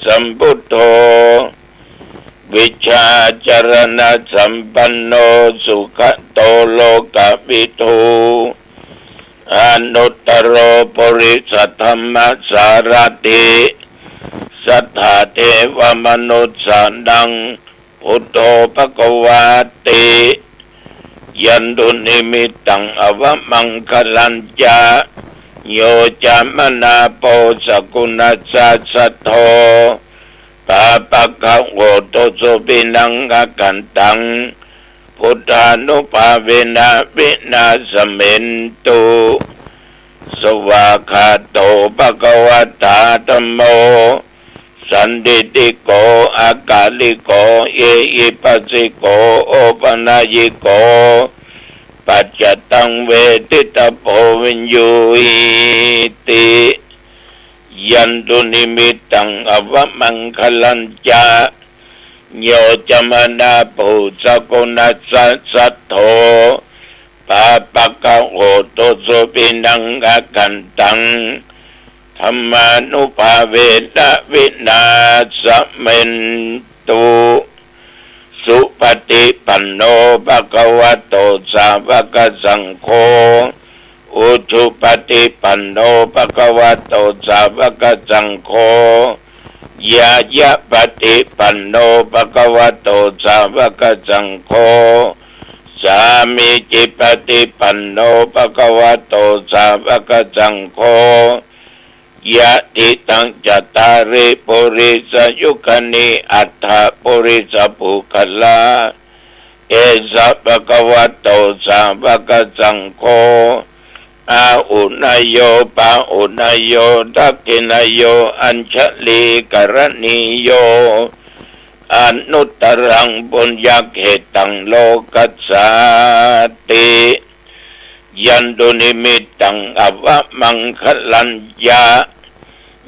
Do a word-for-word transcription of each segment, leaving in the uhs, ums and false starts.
สมบุตโธ วิชชาจรณสัมปันโน สุขะโตโลกะวิทู อนุตตโรปุริสธัมมสารถิ สัตถาเทวมนุสสานัง พุทโธภะคะวาติ ยันตุนิมิตตัง อวมังคะลัญจะ โยจะมนาโป สกุณัสสะสัทโธ ปาปะกะโหตุ สุขินังอกันตัง พุทธานุภาเวนะ วินาสเมนตุ สวากขาโตภะคะวะตา ธัมโม สันทิฏฐิโก อากาลิโก เอหิปัสสิโก โอปะนัยยิโก ปัจจตังเวทิตะโพ วิญญูหิติ ยันตุนิมิตตัง อวมังคะลัญจะ โยจะมนาโป สกุณัสสะสัทโธ ปาปะกะโหตุ สุขินังอกันตัง ธัมมานุภาเวนะ วินาสเมนตุ สุปฏิปันโนภะคะวะโต สาวกสังโฆ อุจุปฏิปันโนภะคะวะโต สาวกสังโฆ ญาญาปฏิปันโนภะคะวะโต สาวกสังโฆ สามีจิปฏิปันโนภะคะวะโต สาวกสังโฆ ยะถิตัง จัตตาริ ปุริสะยุคานิ อัตถะ ปุริสะปุคคละ เอสะภะคะวะโต สาวกสังโฆ อาหุเนยโย ปาหุเนยโย ทักขิเนยโย อัญชลีกะรณีโย อนุตตรัง ปุญญะเขตัง โลกัสสาติ ยันตุนิมิตตัง อวมังคะลัญจะ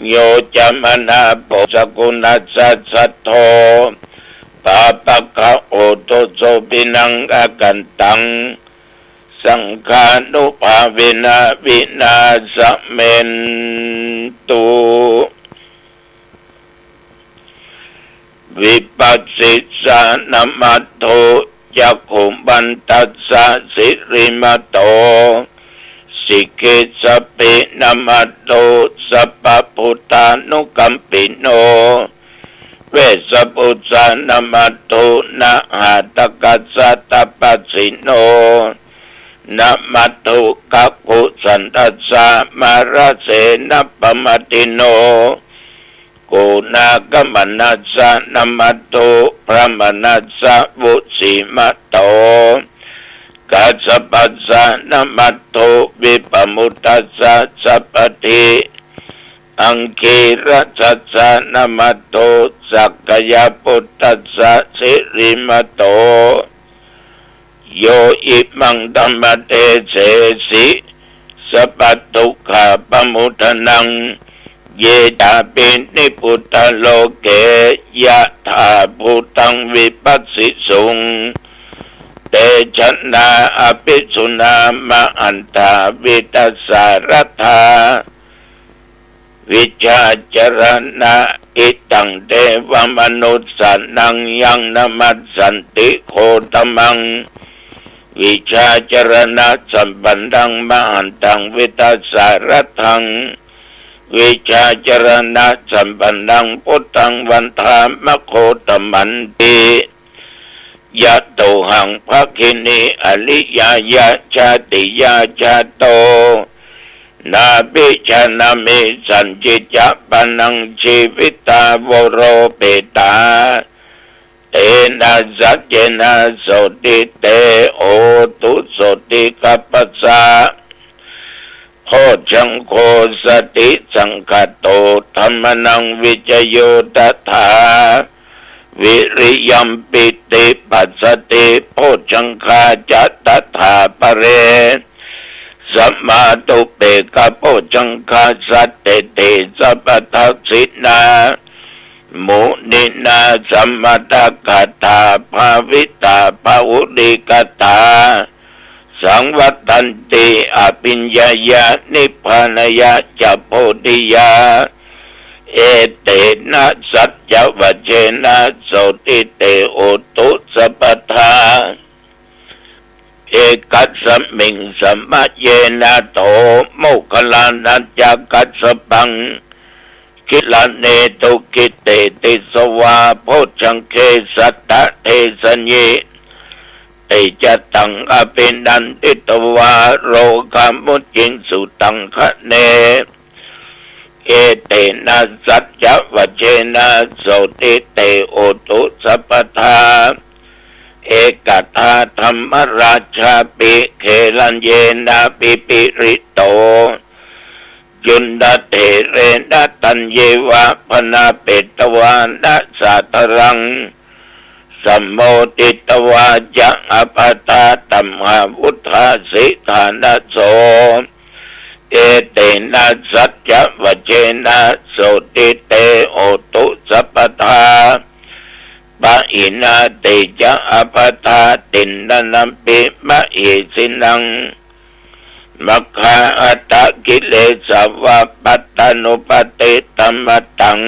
โยจะมนาโป สกุณัสสะสัทโธ ปาปะกะโหตุ สุขินังอกันตัง สังฆานุภาเวนะ วินาสเมนตุ วิปัสสิสานะมัตโถ จักขุมันตัสสะ สิริมโต สิกขิสสะปินะมัตโถ สัพพะพุทธานุกัมปิโน เวสสะปุสสานะมัตโถ นะหาตกัสสะ ตะปัสสิโน นะมัตโถ กักขุสันตัสสะ มะระเสนะปะมัตติโน โกนาคมนัสสะ นะมัตโถ พรหมนัสสะ วุสิมะโต กัสสะปัสสะ นะมัตโถ วิปมุตตัสสะ สัพพะทิ อังคีรัสสะ นะมัตโถ สักกะยะปุตตัสสะ สิริมโต โยอิมังธัมมะเดเสสิ สัพพะทุกขาปะมุทะนัง เยสาปินิพพุตตะโลเก ยะถาภูตังวิปัสสิสุง เตชะนาอะภิสุนา มะหันตาวิทัสสารัตถา วิชชาจรณะ อิตังเทวะมนุสสานัง ยังนะมัสสันติโคตมัง วิชชาจรณะสัมปันนัง มะหันตังวิทัสสารัตถัง วิชชาจรณะสัมปันนัง พุทธังวันทามะโคตมันติ ยะโตหัง ภักขินี อะริยายะ ชาติยา จาโต นาภิชานะมิ สัญญิจจะปะนัง จีวิตา โวโรเปตา เตนะสัจเจนะ โสติ เต โหตุ โสติกัปปะสะ โพชฌังโค สติสังคาโต ธัมมานัง วิจโย ตถา วิริยัมปิติ ปัสสติ โพชฌังคา จะ ตถาปะเร สะมาธุ เปกขะโพชฌังคา สัตเตติ สัพพะทักขิณา มุนินา สมะตะกะถา ภาวิตา ปะหุริกะถา สังวัตตันติ อะภิญญายะ นิพพานายะ จะ โพธิยา เอเตนะ สัจจวจเจนะ โสติเต โหตุ สัพพทา เอกัสมิง สมะเยนะ โถ โมคคัลลานะจะ กัสสปัง กิลาเนตุ กิตติสวา โพชฌังเก สัตตะเทสะยิ ติ จะตัง อภินันทิตวา โรกามุจจิงสุตังคะเน เอเตนะ สัจจวจเจนะ โสติเต โหตุ สัพพทา เอกทา ธัมมราชาปิ เขลัญเยนะ ปิปิริโต จุณเถเรนะ ตัญเยวะ พนาเปตวานะ สาธารัง สัมโมทิตวาจะ อัปปะทา ตัมหาวุฏฐาสิทานะโส เอเตนะ สัจจวจเจนะ โสติเต โหตุ สัพพทา ปะหินา ติจะ อัปปะทา ติณณัมปิ มะหิสินัง มัคคาอัตตะกิเลสาวะ ปัตตานุปัตติตมะตัง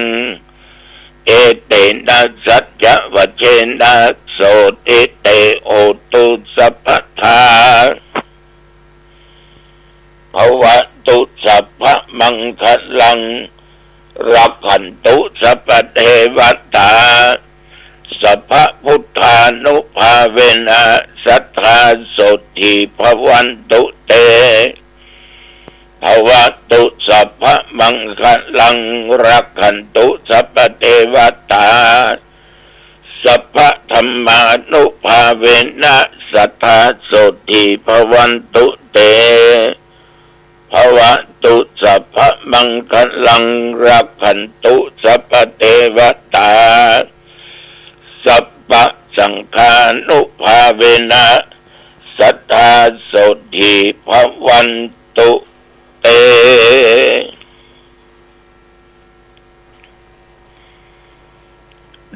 เอเตนะ สัจจวจเจนะ โสติเต โหตุ สัพพทา ภวตุ สัพพะมังคะลัง รักขันตุ สัพพะเทวะตา สัพพะพุทธานุภาเวนะ สัตถา โสตถี ภวันตุ เต ภวตุ สัพพะมังคะลัง รักขันตุ สัพพะเทวะตา สัพพะธัมมานุภาเวนะ สัตถา โสตถี ภวันตุ เต ภวตุ สัพพะมังคะลัง รักขันตุ สัพพะเทวะตา สัพพะสังฆานุภาเวนะ สัตถา โสตถี ภวันตุ เต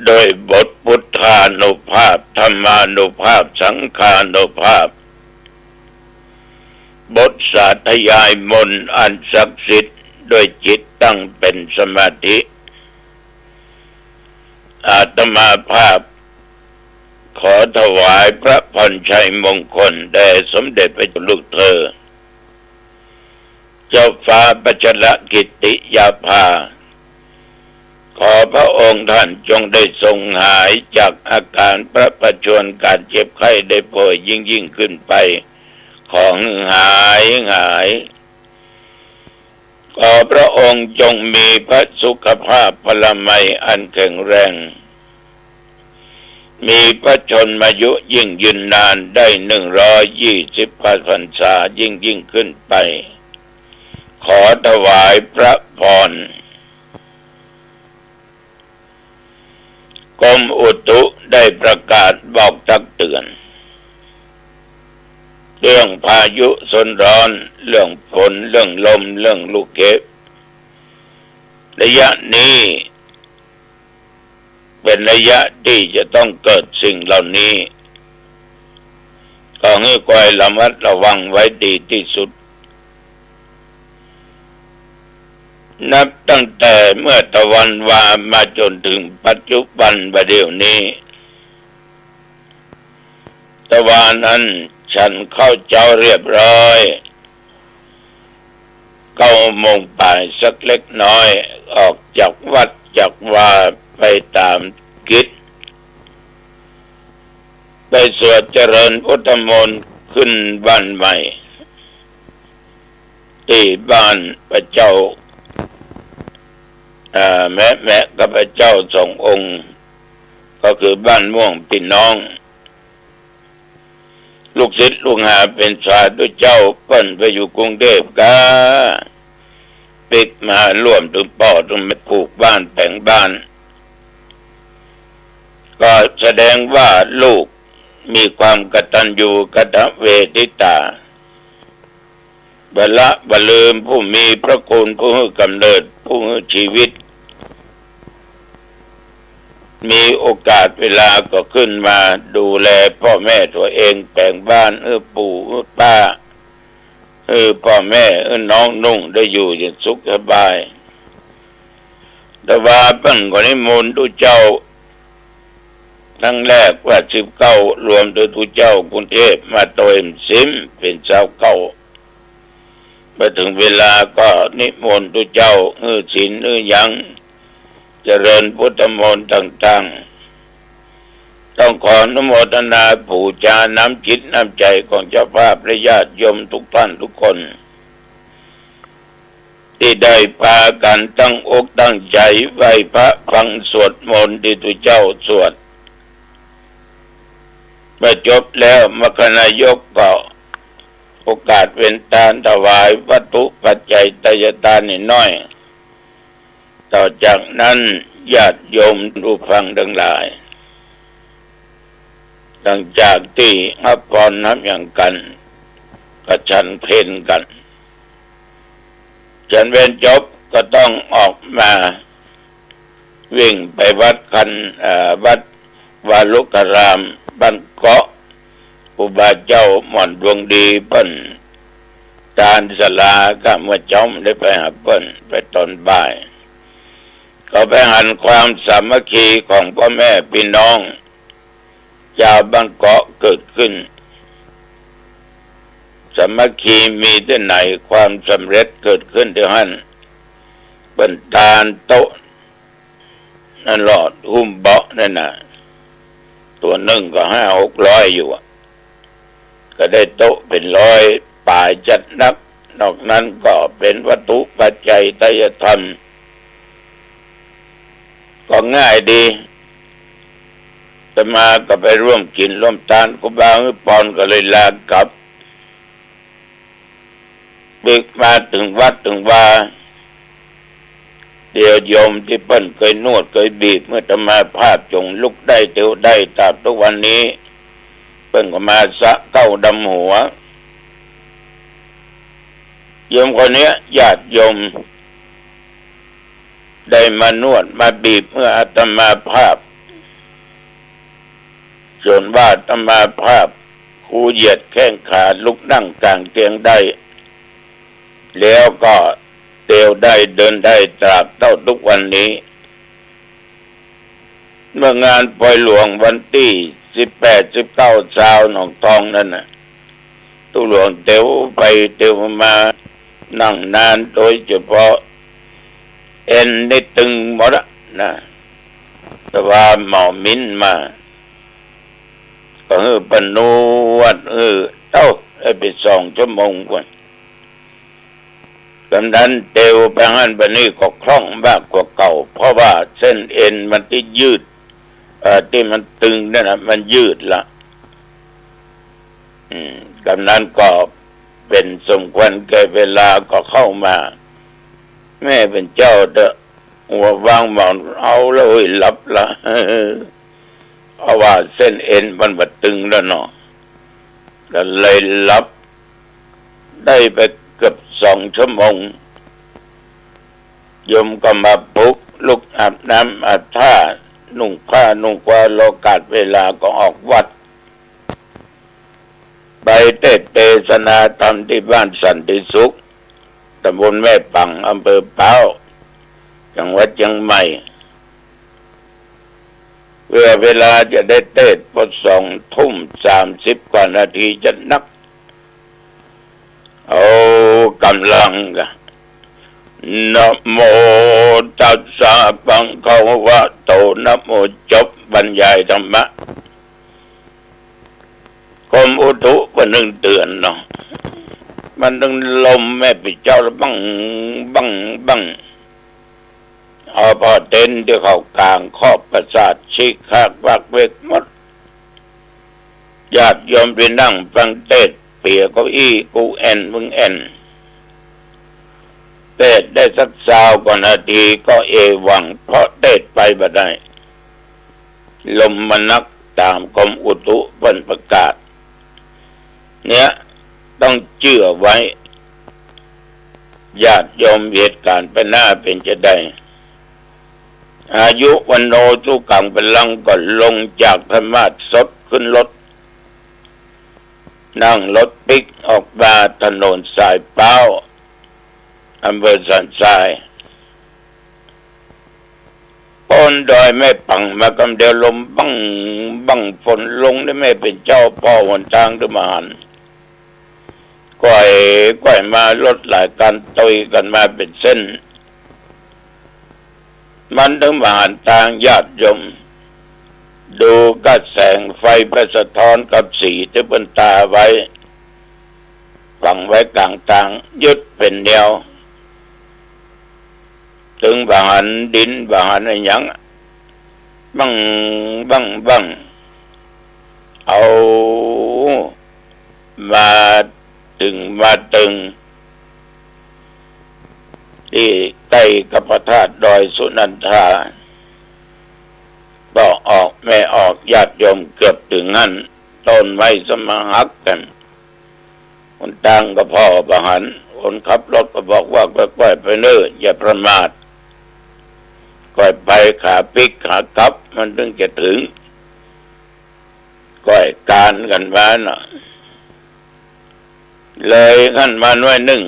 โดยบทพุทธานุภาพ ธัมมานุภาพ สังฆานุภาพ บทสาธยายมนต์อันศักดิ์สิทธิ์ ด้วยจิตตั้งเป๋นสมาธิ อาตมาภาพขอถวายพระพรชัยมงคลแด่สมเด็จพระเจ้าลูกเธอ เจ้าฟ้าพัชรกิติยาภา ขอพระองค์ท่านจงได้ทรงหายจากอาการพระประชวร การเจ็บไข้ได้ป่วยยิ่งๆ ขึ้นไป ขอหื้อหายหาย ขอพระองค์จงมีพระสุขภาพพลามัยอันแข็งแรง มีพระชนมายุยิ่งยืนนานได้หนึ่งร้อยยี่สิบพรรษายิ่งๆ ขึ้นไป ขอถวายพระพร กรมอุตุได้ประกาศบอกตักเตือน เรื่องพายุโซนร้อน เรื่องฝน เรื่องลม เรื่องลูกเห็บ ระยะนี้ เป๋นระยะตี้จะต้องเกิดสิ่งเหล่านี้ ขอหื้อคอยระมัดระวังไว้ดีตี้สุด นับตั้งแต่เมื่อตะวันวามาจ๋นเถิงปัจจุบันบ่าเดี่ยวนี้ ตะวานั้นฉันข้าวเจ๊าเรียบร้อย เก้าโมงป๋ายสักเล็กน้อย ออกจากวัดจากวาไปต๋ามกิจ ไปสวดเจริญพุทธมนต์ขึ้นบ้านใหม่ ตี้บ้านพระเจ้า อ่า แมะ แมะกับพระเจ้าสององค์ ก็คือบ้านม่วงปี้น้อง ลูกศิษย์ลูกหาเป๋นสาธุเจ้า เปิ้นไปอยู่กรุงเทพฯ ก้าปิ๊กมาฮ่วมเถิงป้อเถิงแม่ ผูกบ้านแป๋งบ้าน ก็แสดงว่าลูกมีความกตัญญูกตเวทิตา บ่ละบ่ลืมผู้มีพระคุณ ผู้หื้อกำเนิด ผู้หื้อชีวิต มีโอกาสเวลาก็ขึ้นมาดูแลป้อแม่ตั๋วเอง แป๋งบ้านหื้อปู่หื้อป้า หื้อป้อแม่หื้อน้องนุ่งได้อยู่อย่างสุขสบาย แต่ว่าเปิ้นก็นิมนต์ตุ๊เจ้า ครั้งแรกว่าสิบเก้า รวมตวยตุ๊เจ้ากรุงเทพมาตวยสิบ เป๋นซาวเก้า เมื่อเถิงเวลาก็นิมนต์ตุ๊เจ้า หื้อศีลหื้อหยัง เจริญพุทธมนต์ต่างๆ ต้องขออนุโมทนาปู๋จาน้ำจิตน้ำใจ๋ของเจ้าภาพและญาติโยมทุกท่านทุกคน ตี้ได้ปากั๋นตั้งอกตั้งใจ๋ไหว้พระฟังสวดมนต์ตี้ตุ๊เจ้าสวด เมื่อจบแล้วมคคนายกก็โอกาสเป๋นตานถวายวัตถุปัจจัยไตยทานนิดหน้อย ต่อจากนั้นญาติโยมผู้ฟังตังหลาย หลังจากตี้ฮับพรฮับหยังกั๋น ก็ฉันเพลกั๋น ฉันเพลจบก็ต้องออกมาวิ่งไปวัดคัน เอ่อ วัดวาลุการามบ้านเกาะ ครูบาเจ้าหม่อนดวงดีเปิ้นตานศาลา ก้าเมื่อเจ๊าได้ไปหาเปิ้นไปต๋อนบ่าย ก็ไปหันความสามัคคีของป้อแม่ปี้น้องจาวบ้านเกาะเกิดขึ้น สามัคคีมีตี้ไหนความสำเร็จเกิดขึ้นตี้หั้น เปิ้นตานโต๊ะ นั่นลอดหุ้มเบาะนั่นน่ะ ตั๋วนึ่งก็ห้าหกร้อยอยู่อะ ก็ได้โต๊ะเป๋นร้อยป๋ายจัดนัก นอกนั้นก็เป๋นวัตถุปัจจัยไตยธรรม ก็ง่ายดี อาตมาก็ไปร่วมกิ๋นร่วมตาน ครูบาหื้อปอนก็เลยลากลับ ปิ๊กมาเถิงวัดเถิงวา เตียวโยมตี้เปิ้นเกยนวดเกยบีบหื้ออาตมาภาพจ๋งลุกได้เตียวได้ตราบตุ๊กวันนี้ เปิ้นก็มาสระเก๊าดำหัว โยมคนเนี้ยญาติโยมได้มานวดมาบีบหื้ออาตมาภาพ ส่วนว่าอาตมาภาพ ครูเหยียดแข้งขาลุกนั่งก๋างเตียงได้ แล้วก็เตียวได้เดินได้ตราบเต้าตุ๊กวันนี้ เมื่องานปอยหลวงวันตี้สิบแปด สิบเก้า ซาวหนองทองนั่นน่ะ ตุ๊หลวงเตียวไปเตียวมา นั่งนาน โดยเฉพาะเอ็นนี่ตึงหมดอะนะ แต่ว่าหมอมินมา ก็หื้อเปิ้นนวด หื้อเต้าได้ไปสองชั่วโมงกว่า กำนั้นเตียวไปหั้นไปนี่ก็คล่องมากกว่าเก่า เพราะว่าเส้นเอ็นมันตี้ยืด เอ่อ ตี้มันตึงนั่นน่ะ มันยืดละ อืม กำนั้นก็เป๋นสมควรแก่เวลาก็เข้ามา แม่เป๋นเจ้าเต๊อะ หัววางหมอน เอาละเฮ้ย หลับละ เพราะว่าเส้นเอ็นมันบ่ตึงแล้วเนาะ ก็เลยหลับ ได้ไปเกือบสองชั่วโมง โยมก็มาปลุกลุกอาบน้ำอาบท่า นุ่งผ้านุ่งควา รอโอกาสเวลาก็ออกวัด ไปเตสน์เตสนาธรรมตี้บ้านสันติสุข ตำบลแม่ปัง อำเภอพร้าว จังหวัดเจียงใหม่ เพื่อเวลาจะได้เตสน์พอสองทุ่มสามสิบกว่านาทีจะนัก เอากำลังกะ นะโมตัสสะภะคะวะโต นะโม จบบรรยายธรรมะ กรมอุตุก็นึ่งเตื๋อนเนาะ มันนึ่งลมแม่ปิดเจ้าละบั้ง บั้ง บั้ง เอาผ้าเต็นท์ตี้เข้ากางขอบประสาทฉีกขาดวักเวกหมด ญาติโยมตี้นั่งฟังเตสน์เปียเก้าอี้กู้แอ่นมึงแอ่น เตสน์ได้สักซาวกว่านาทีก็เอวัง เพราะเตสน์ไปบ่ได้ ลมมันนักต๋ามกรมอุตุเปิ้นประกาศ เนี่ย ต้องเจื้อไว้ ญาติโยม เหตุก๋ารณ์ไปหน้าเป๋นจะใด อายุ วัณโณ สุขัง พลัง ก็ลงจากธรรมาสน์สดขึ้นรถ นั่งรถปิ๊กออกมาถนนสายพร้าว อำเภอสันทราย ป๊นดอยแม่ปังมากำเดียว ลมบั้งบั้ง ฝนลงนี่ แม่เป๋นเจ้าผ่อหนตางตึงบ่หัน ก้อยก้อยมา รถหลายกั๋นตุยกั๋นมาเป๋นเส้น มันตึงบ่หันตาง ญาติโยม ดูก้าแสงไฟไปสะท้อนกับสีตี้เปิ้นตาไว้ ฝังไว้ก๋างตาง ยึดเป๋นแนว ตึงบ่หันดิน บ่หันอะหยัง บั้งบั้งบั้ง เอา มาตึง มาตึง ตี้ใก้กับพระธาตุดอยสุนันทา ป้อออกแม่ออก ญาติโยม เกือบเถิงหั้น ต้นไม้สะมาหักกั๋น หนตางก็ผ่อบ่หัน คนขับรถก็บอกว่า ก้อยๆ ไปเน่อ อย่าประมาท ก้อยไป ขาปิ๊กขากลับ มันตึงจะเถิง ก้อยก๋านกั๋นมาเนาะ เลยหั้นมาหน้อยนึ่ง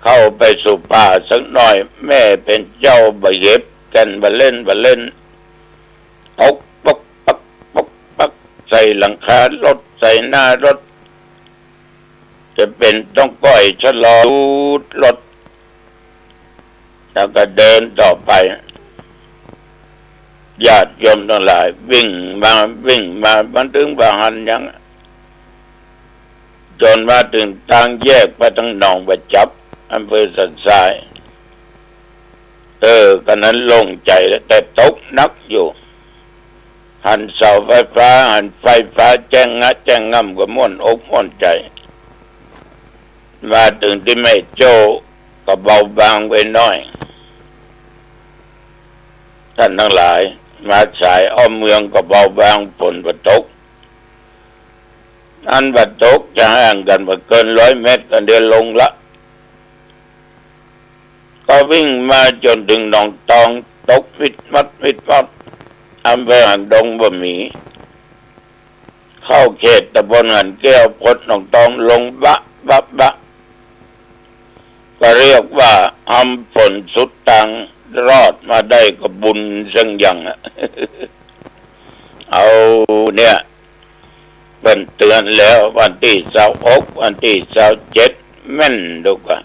เข้าไปสู่ป่าสักหน้อย แม่เป๋นเจ้าบ่เห็บ แก่นบ่เล่น บ่เล่น ตกป๊อกปัก ป๊อกปัก ใส่หลังคารถ ใส่หน้ารถ จะเป๋นต้องก้อยชะลอ หยุดรถ แล้วก็เดินต่อไป ญาติโยมตังหลาย วิ่งมา วิ่งมา มันตึงบ่หันหยัง จ๋นมาเถิงตางแยกไปตางหนองบ่าจับ อำเภอสันทราย เออ ก็นั้นโล่งใจ๋แล้ว แต่ตกหนักอยู่ หันเสาไฟฟ้า หันไฟฟ้าแจ้งงะแจ้งง่ำ ก็ม่วนอกม่วนใจ๋ มาเถิงตี้แม่โจ้ก็เบาบางไปหน้อย ต้านตังหลาย มาสายอ้อมเมืองก็เบาบาง ฝนบ่ตก อันบ่ตกจะห่างกั๋นบ่เกินร้อยเมตร ก็เดี๋ยวลงละ ก็วิ่งมาจ๋นเถิงหนองตอง ตกวิดวัดวิดวัด อำเภอหางดงบ่มี เข้าเขตตำบลหานแก้ว ปดหนองตอง ลงบะบะบะ ก็เรียกว่าอำฝนสุดตาง รอดมาได้ก็บุญซึ่งยังอะ เอาเนี่ย เปิ้นเตื๋อนแล้ว วันตี้ซาวหก วันตี้ซาวเจ็ด แม่นดูกว่า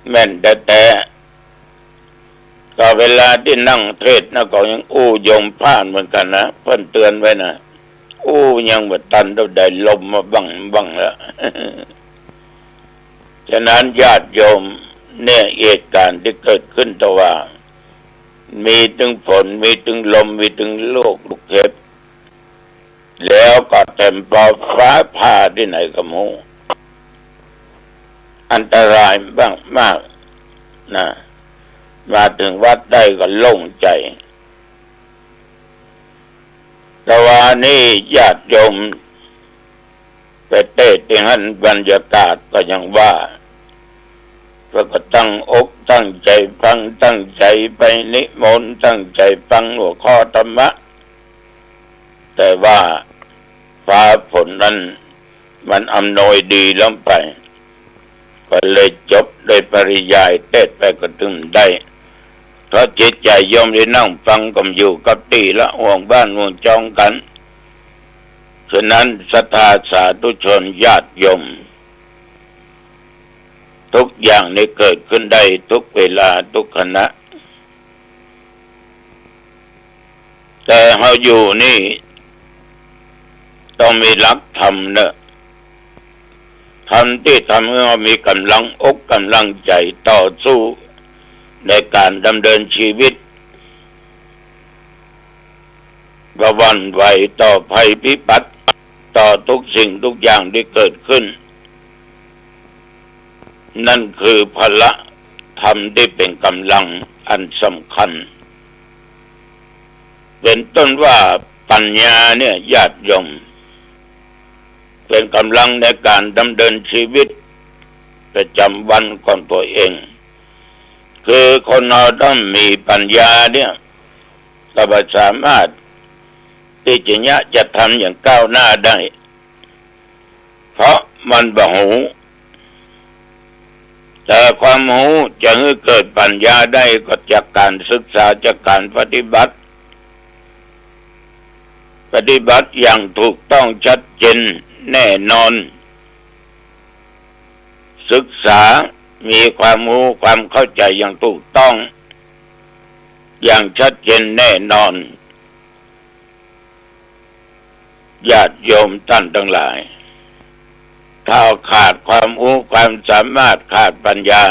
แม่นแต๊ๆ ก็เวลาตี้นั่งเทศน์นะ ก็ยังอู้โยมพลาดเหมือนกั๋นนะ เปิ้นเตื๋อนไว้นะ อู้ยังบ่ตันเต้าใด ลมมาบั้งบั้งแล้ว ฉะนั้นญาติโยม เนี่ย เหตุก๋ารณ์ตี้เกิดขึ้น แต่ว่ามีตึงฝน มีตึงลม มีตึงลูก ลูกเห็บ แล้วก็แถมปอฟ้าผ่าตี้ไหนก็บ่ฮู้ อันตรายมากๆ นะ มาเถิงวัดได้ก็โล่งใจ๋ แต่ว่านี่ญาติโยมไปเตะตี้หั้น บรรยากาศก็อย่างว่า เปิ้นก็ตั้งอกตั้งใจ๋ฟัง ตั้งใจ๋ไปนิมนต์ ตั้งใจ๋ฟังหัวข้อธรรมะ แต่ว่าฟ้าฝนนั้นมันอำนวยดีล้ำไป ก็เลยจบโดยปริยายเตศน์ไปก็ตึงได้ เพราะจิตใจ๋โยมตี้นั่งฟังก็อยู่กับตี้ละ ห่วงบ้านห่วงจองกั๋น ฉะนั้นศรัทธาสาธุชนญาติโยม ทุกอย่างนี้เกิดขึ้นได้ทุกเวลาทุกขณะ แต่เฮาอยู่นี่ต้องมีหลักธรรมเนาะ ธรรมตี้ทำหื้อเฮามีก๋ำลังอกก๋ำลังใจ๋ต่อสู้ในก๋านดำเนินชีวิต บ่หวั่นไหวต่อภัยพิบัติ ต่อทุกสิ่งทุกอย่างตี้เกิดขึ้น นั่นคือพละธรรมตี้เป๋นก๋ำลังอันสำคัญ เป๋นต้นว่าปัญญาเนี่ย ญาติโยม เป๋นก๋ำลังในก๋านดำเนินชีวิตประจ๋ำวันของตั๋วเอง คือคนเฮาต้องมีปัญญาเนี่ย ก็บ่สามารถตี้จะเยียะจะทำอย่างก้าวหน้าได้ เพราะมันบ่ฮู้ แต่ความฮู้จะหื้อเกิดปัญญาได้ก็จากการศึกษา จากการปฏิบัติ ปฏิบัติอย่างถูกต้องชัดเจนแน่นอน ศึกษามีความฮู้ความเข้าใจ๋อย่างถูกต้อง อย่างชัดเจนแน่นอน ญาติโยมต้านตังหลาย ถ้าขาดความฮู้ความสามารถ ขาดปัญญา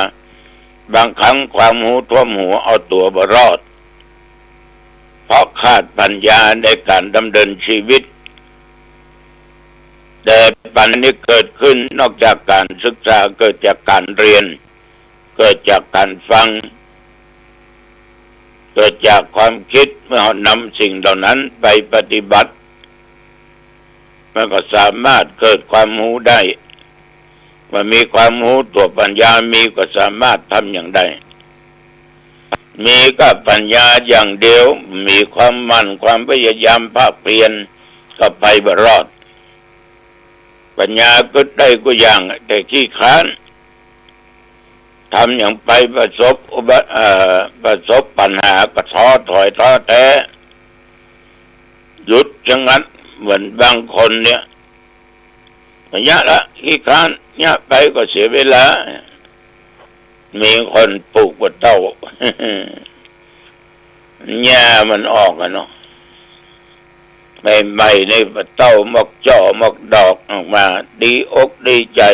บางครั้งความฮู้ท่วมหัวเอาตั๋วบ่รอด เพราะขาดปัญญาในการดำเนินชีวิต แต่ปัญญานี้เกิดขึ้นนอกจากการศึกษา เกิดจากการเฮียน เกิดจากการฟัง เกิดจากความกึ๊ด เมื่อเฮานำสิ่งเหล่านั้นไปปฏิบัติ มันก็สามารถเกิดความฮู้ได้ เมื่อมีความฮู้ตั๋ว ปัญญามี ก็สามารถทำหยังได้ มีก้าปัญญาอย่างเดียว มีความหมั่นความพยายามภาคเพียร ก็ไปบ่รอด ปัญญากึ๊ดได้กู้อย่าง แต่ขี้คร้าน ทำหยังไปประสบอุบะ- เอ่อ ประสบปัญหาก็ท้อถอยท้อแท้ หยุดชะงัก เหมือนบางคนเนี่ย บ่เยียะละ ขี้คร้าน เยียะไปก็เสียเวลา มีคนปลูกบ่าเต้า หญ้ามันออกอะเนาะ ใหม่ๆ นี่บ่าเต้าหมอกจ้อหมอกดอกออกมา ดีอกดีใจ๋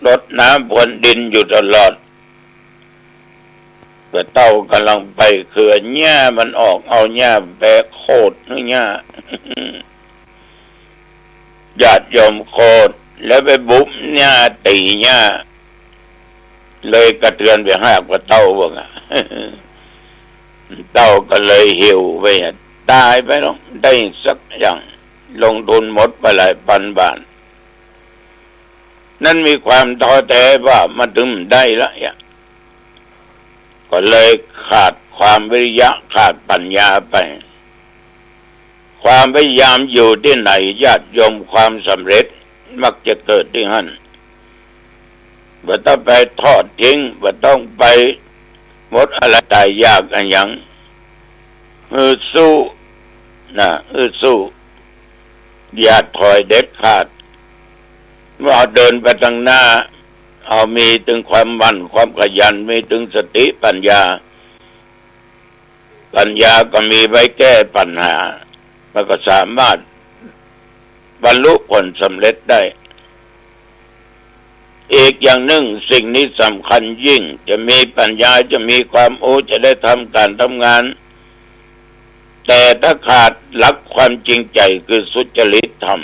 รดน้ำพรวนดินอยู่ตลอด บ่าเต้าก่ำลังไปเคือ หญ้ามันออก เอาหญ้าไปโขดหื้อหญ้า ญาติโยม โขดแล้วไปบุบหญ้า ตี๋หญ้า เลยกระเทือนไปหากบ่าเต้าว่างั้น เต้าก็เลยเหี่ยวไปอะ ต๋ายไปเนาะ ได้สักอย่าง ลงทุนหมดไปหลายปันบาท นั้นมีความท้อแท้ว่ามันบ่ได้ละอะ ก็เลยขาดความวิริยะ ขาดปัญญาไป ความพยายามอยู่ตี้ไหน ญาติโยม ความสำเร็จมักจะเกิดตี้หั้น บ่ต้องไปทอดทิ้ง บ่ต้องไปหมดอาลัยต๋ายอยากอะหยัง ฮึดสู้นะ ฮึดสู้ อย่าถอยเด็ดขาด เมื่อเฮาเดินไปตังหน้า เฮามีตึงความหมั่นความขยัน มีตึงสติปัญญา ปัญญาก็มีไว้แก้ปัญหา มันก็สามารถบรรลุผลสำเร็จได้ อีกอย่างนึ่ง สิ่งนี้สำคัญยิ่ง จะมีปัญญา จะมีความฮู้ จะได้ทำก๋านทำงาน แต่ถ้าขาดหลักความจริงใจ๋ คือสุจริตธรรม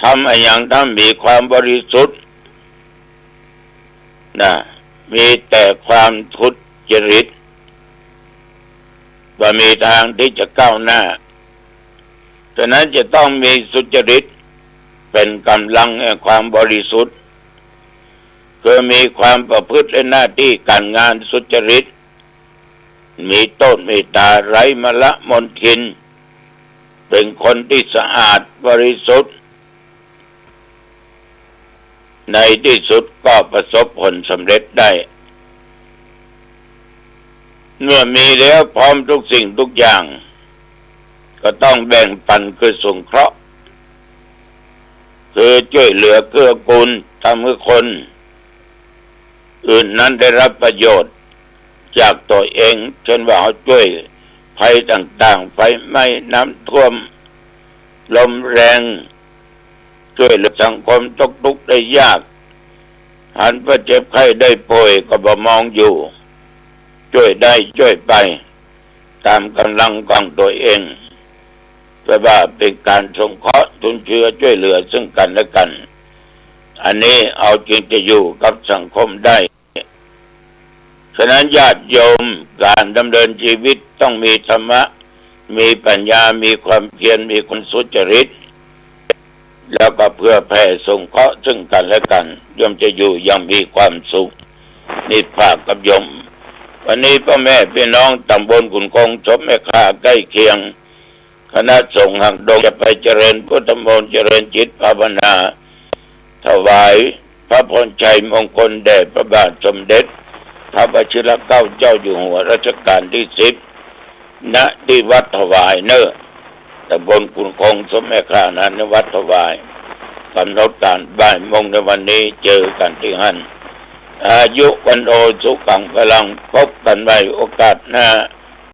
ทำอะหยังต้องมีความบริสุทธิ์นะ มีแต่ความทุจริต บ่มีตางตี้จะก้าวหน้า ฉะนั้นจะต้องมีสุจริต เป๋นก๋ำลังแห่งความบริสุทธิ์ คือมีความประพฤติในหน้าตี้ก๋านงานสุจริต มีโต้ษเมตต๋า ไร้มลมลทิน เป๋นคนตี้สะอาดบริสุทธิ์ ในตี้สุดก็ประสบผลสำเร็จได้ เมื่อมีแล้วพร้อมทุกสิ่งทุกอย่าง ก็ต้องแบ่งปัน คือสงเคราะห์ คือจ้วยเหลือเกื้อกูล ทำหื้อคนอื่นนั้นได้ฮับประโยชน์จากตั๋วเอง เช่นว่าเฮาจ้วยภัยต่างๆ ไฟไหม้ น้ำท่วม ลมแรง จ้วยเหลือสังคมตกทุกข์ได้ยาก หันผู้เจ็บไข้ได้ป่วยก็บ่มองอยู่ จ้วยได้จ้วยไป ต๋ามก๋ำลังของตั๋วเอง เปื้อว่าเป๋นก๋านสงเคราะห์จุนเจือจ้วยเหลือซึ่งกั๋นและกั๋น อันนี้เฮาจึงจะอยู่กับสังคมได้ ฉะนั้นญาติโยม ก๋านดำเนินชีวิตต้องมีธรรมะ มีปัญญา มีความเพียร มีความสุจริต แล้วก็เผื่อแผ่สงเคราะห์ซึ่งกั๋นและกั๋น ย่อมจะอยู่อย่างมีความสุข นี่ฝากกับโยม วันนี้ป้อแม่ปี้น้องต๋ำบลขุนคง ศพแม่ค่าใก้เคียง คณะสงฆ์หางดงจะไปเจริญพุทธมนต์ เจริญจิตภาวนา ถวายพระพรชัยมงคลแด่พระบาทสมเด็จพระวชิรเกล้าเจ้าอยู่หัวรัชกาลที่สิบ ณ ที่วัดถวายเนอะ ตำบลขุนคงสมแม่ข่านั้น ณ วัดถวาย กำหนดก๋านบ่ายโมงในวันนี้ เจอกั๋นตี้หั้น อายุวัณโณสุขังพลัง พบกั๋นใหม่โอกาสหน้า